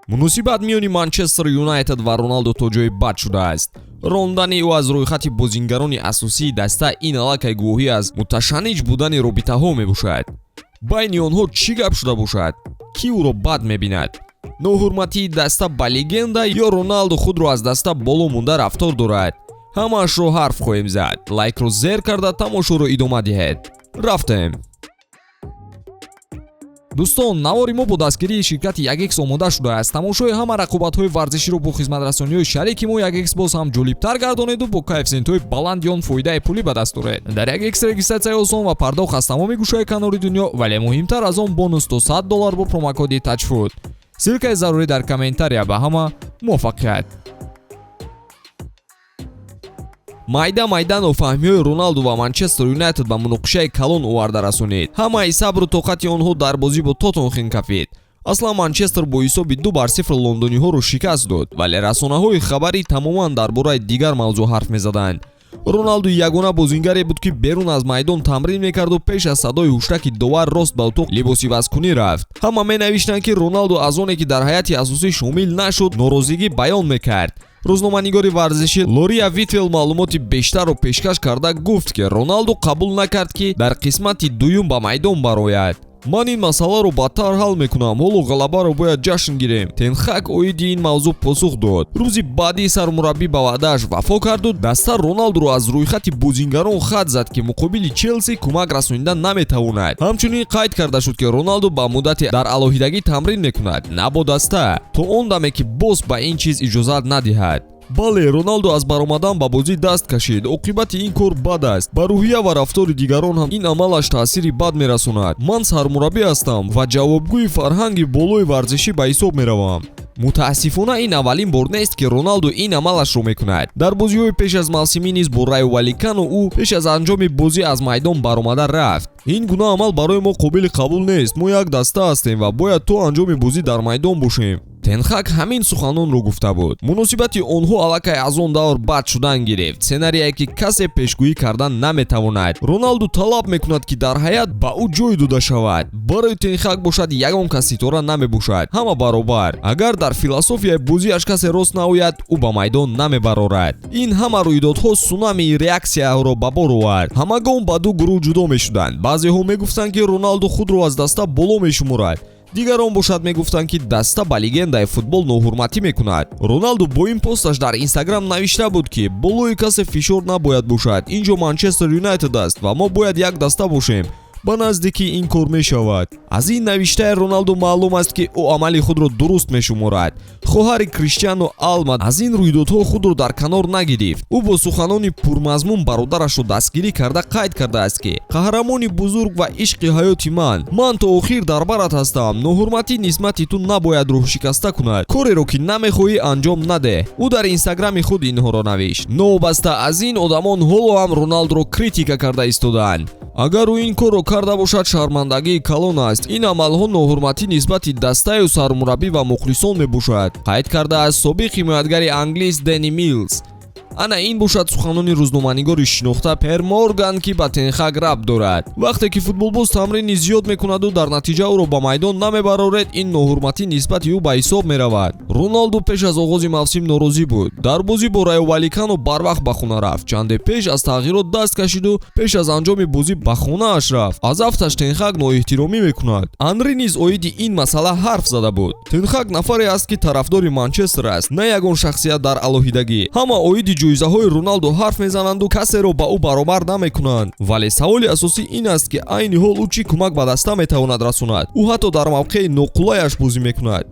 Муносибат миёни Манчестер Юнайтед ва Роналдо то ҷое бад шудааст. Рондани ӯ аз рӯйхати бозингарони асосии даста ин аллакай гувоҳӣ аз муташанниҷ будани робитаҳо мебошад. Байни онҳо чӣ гап шуда бошад? Кӣ ӯро бад мебинад? Ноҳурматии даста ба легенда ё Роналдо худро аз даста боло монда рафтор дорад? Ҳамаашро ҳарф хоҳем зад. Лайкро зер карда, тамошоро идома диҳед. Рафтем. Дӯстон, навори мо бо дастгирии ширкати 1X омода шудааст. Тамошои ҳама рақобатҳои варзиширо бо хизматрасониҳои шарики мо 1X боз ҳам ҷолибтар гардонеду бо коэффисиентҳои баланди он фоидаи пулӣ ба даст оред. Дар 1X регистратсияи осон ва пардохт аз тамоми гӯшаи канори дунё, вале муҳимтар аз он, бонус то 100 доллар бо промокоди TAJFOOT. Ссылкаи зарурӣ дар комментария. Ба ҳама муваффақият. Майда майда нофаҳмиҳои Роналду ва Манчестер Юнайтед ба муноқишаи калон оварда расонид. Ҳамаи сабру тоқати онҳо дар бозӣ бо Тоттенхем кафид. Аслан Манчестер бо ҳисоби 2-0 лондониҳоро шикаст дод, вале расонаҳои хабарӣ тамоман дар бораи дигар мавзӯъ ҳарф мезаданд. Роналду ягона бозингаре буд, ки берун аз майдон тамрин мекарду пеш аз садои ҳуштаки довар рост ба утоқ либосивазкунӣ рафт. Ҳама менавиштанд, ки Роналду аз оне ки дар ҳайати асосӣ шомил нашуд, норозигӣ баён мекард. Рӯзноманигори варзишӣ Лория Витвел маълумоти бештарро пешкаш карда гуфт, ки Роналду қабул накард, ки дар қисмати дуюм ба майдон барояд. «Ман ин масъаларо бадтар ҳал мекунам. Ҳоло ғалабаро бояд ҷашн гирем», Тенхак оиди ин мавзӯъ посух дод. Рӯзи баъдӣ сармураббӣ ба ваъдааш вафо карду даста Роналдуро аз рӯйхати бозингарон хат зад, ки муқобили Челси кӯмак расонида наметавонад. Ҳамчунин қайд карда шуд, ки Роналду ба муддате дар алоҳидагӣ тамрин мекунад, на бо даста, то он даме ки босс ба ин чиз иҷозат надиҳад. Бале, Роналдо аз баромадан ба бозӣ даст кашид. Оқибати ин кор бад аст. Ба рӯҳия ва рафтори дигарон ҳам ин амалаш таъсири бад мерасонад. Ман сармураббӣ ҳастам ва ҷавобгӯи фарҳанги болои варзишӣ ба ҳисоб меравам. Мутаассифона, ин аввалин бор нест, ки Роналду ин амалашро мекунад. Дар бозиҳои пеш аз мавсимӣ низ бо Райо Валикано ӯ пеш аз анҷоми бозӣ аз майдон баромада рафт. «Ин гуна амал барои мо қобили қабул нест. Мо як даста ҳастем ва бояд то анҷоми бозӣ дар майдон бошем», Тенхак ҳамин суханонро гуфта буд. Муносибати онҳо аллакай аз он давр бад шудан гирифт, сценарие ки касе пешгӯӣ кардан наметавонад. Роналду талаб мекунад, ки дар ҳайат ба ӯ ҷой дода шавад. Барои Тенхак бошад, ягон кас ситора намебошад, ҳама баробар. Агар дар философияи бозиаш касе рост наояд, ӯ ба майдон намебарорад. Ин ҳама рӯйдодҳо сунамии реаксияҳоро ба бор овард. Ҳамагон ба ду гурӯҳ ҷудо мешуданд. Баъзеҳо мегуфтанд, ки Роналду худро аз даста боло мешуморад, дигарон бошад, мегуфтанд, ки даста ба легендаи футбол ноҳурматӣ мекунад. Роналду бо ин посташ дар Инстаграм навишта буд, ки болои касе фишор набояд бошад. Ин ҷо Манчестер Юнайтед аст ва мо бояд як даста бошем. Ба наздикӣ ин кор мешавад. Аз ин навиштаи Роналду маълум аст, ки ӯ амали худро дуруст мешуморад. Хоҳари Криштиану Алма аз ин рӯйдодҳо худро дар канор нагирифт. Ӯ бо суханони пурмазмун бародарашро дастгирӣ карда, қайд кардааст, ки «Қаҳрамони бузург ва ишқи ҳаёти ман, ман то охир дар барат ҳастам. Ноҳурматӣ нисбати ту набояд рӯҳшикаста кунад. Кореро, ки намехоҳӣ, анҷом надеҳ», ӯ дар Инстаграми худ инҳоро навишт. Новобаста аз ин, одамон ҳоло ҳам Роналдуро критика карда истодаанд. «Агар ӯ ин корро карда бошад, шармандагии калон аст. Ин амалҳо ноҳурматӣ нисбати дастаю сармураббӣ ва мухлисон мебошад», қайд кардааст собиқ ҳимоятгари англис Дени Милс. Ана ин бошад суханони рӯзноманигори шинохта Пер Морган, ки ба Тенхак рабт дорад. «Вақте ки футболбоз тамрини зиёд мекунаду дар натиҷа ӯро ба майдон намебароред, ин ноҳурматӣ нисбати ӯ ба ҳисоб меравад». Роналду пеш аз оғози мавсим норозӣ буд. Дар бозӣ бо Райо Валикано барвақт ба хона рафт. Чанде пеш аз тағйирот даст кашиду пеш аз анҷоми бозӣ ба хонааш рафт. Аз афташ Тенхак ноэҳтиромӣ мекунад. Анри низ оиди ин масъала ҳарф зада буд. «Тенхак нафаре аст, ки тарафдори Манчестер аст, на ягон шахсият дар алоҳидагӣ. Ҳама оиди ҷоизаҳои Роналду ҳарф мезананду касеро ба ӯ баробар намекунанд, вале саволи асосӣ ин аст, ки айни ҳол ӯ чӣ кӯмак ба даста метавонад расонад? Ӯ ҳатто дар мавқеи ноқулаяш бозӣ мекунад».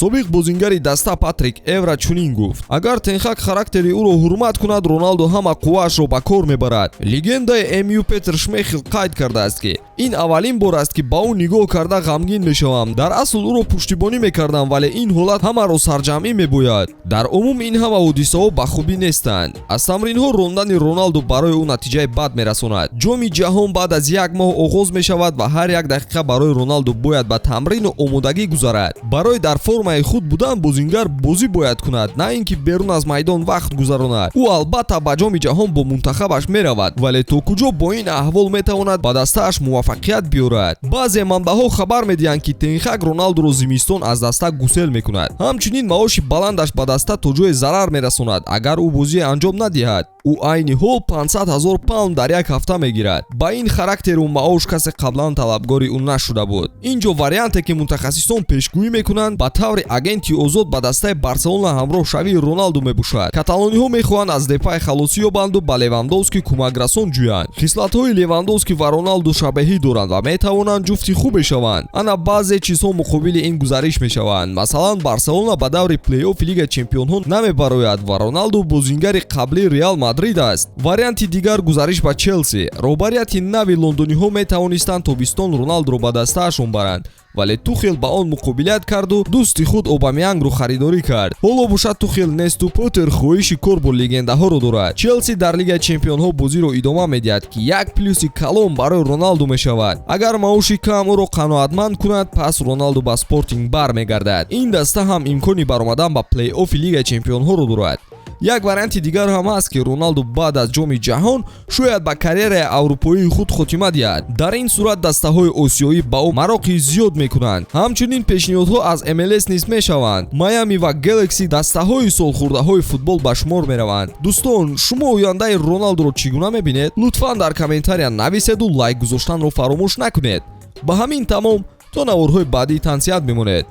Собиқ бозингари даста Патрик Эвра чунин гуфт: «Агар Тенхак характери ӯро ҳурмат кунад, Роналду ҳама қувваашро ба кор мебарад». Легендаи МЮ Петр Шмехел қайд кардааст, ки ин аввалин бор аст, ки ба ӯ нигоҳ карда ғамгин мешавам. Дар асл ӯро пуштибонӣ мекардам, вале ин ҳолат ҳамаро сарҷамъӣ мебояд. Дар умум ин ҳама ҳодисаҳо ба хубӣ нестанд. Аз тамринҳо рондани Роналду барои ӯ натиҷаи бад мерасонад. Ҷоми ҷаҳон баъд аз як моҳ оғоз мешавад ва ҳар як дақиқа барои Роналду бояд ба тамрину омодагӣ гузарад барои дар форма Формаи худ будан бозингар бозӣ бояд кунад, на ин ки берун аз майдон вақт гузаронад. Ӯ албатта ба Ҷоми ҷаҳон бо мунтахабаш меравад, вале то куҷо бо ин аҳвол метавонад ба дастааш муваффақият биёрад? Баъзе манбаъҳо хабар медиҳанд, ки Тен Хаг Роналдуро зимистон аз даста гусел мекунад. Ҳамчунин маоши баландаш ба даста то ҷое зарар мерасонад, агар ӯ бозие анҷом надиҳад. Ӯ айни ҳол 500 ҳазор паунд дар як ҳафта мегирад. Ба ин характеру маош касе қаблан талабгори ӯ нашуда буд. Ин ҷо варианте, ки мутахассисон пешгӯӣ мекунанд, ба таври агенти озод ба дастаи Барселона ҳамроҳ шавии Роналду мебошад. Каталониҳо мехоҳанд аз Депай халосӣ ёбанду ба Левандовски кӯмакрасон ҷӯянд. Хислатҳои Левандовски ва Роналду шабеҳӣ доранд ва метавонанд ҷуфти хубе шаванд. Ана баъзе чизҳо муқобили ин гузариш мешаванд. Масалан, Барселона ба даври плей-оффи Лигаи чемпионҳо намебарояд ва Роналду бозингари қаблии Реал Мадрид аст. Варианти дигар гузариш ба Челси. Роҳбарияти нави лондониҳо метавонистанд тобистон Роналдуро ба дастаашон баранд, вале Тухел ба он муқобилат карду дӯсти худ Обамянгро харидорӣ кард. Ҳоло бошад, Тухел несту Поттер хоҳиши кор бо легендаҳоро дорад. Челси дар Лигаи чемпионҳо бозиро идома медиҳад, ки як плюси калон барои Роналду мешавад. Агар маоши кам ӯро қаноатманд кунад, пас Роналду ба Спортинг бармегардад. Ин даста ҳам имкони баромадан ба плей-оффи Лигаи чемпионҳоро дорад. Як варианти дигар ҳам ҳаст, ки Роналду баъд аз Ҷоми ҷаҳон шояд ба карьераи аврупоии худ хотима диҳад. Дар ин сурат дастаҳои осиёӣ ба ӯ мароқи зиёд мекунанд. Ҳамчунин пешниҳодҳо аз МЛС низ мешаванд. Майами ва Гэлакси дастаҳои солхӯрдаҳои футбол ба шумор мераванд. Дӯстон, шумо ояндаи Роналдуро чӣ гуна мебинед? Лутфан дар комментария нависеду лайк гузоштанро фаромӯш накунед. Ба ҳамин тамом. То наворҳои баъдӣ тансиҳат мемонед.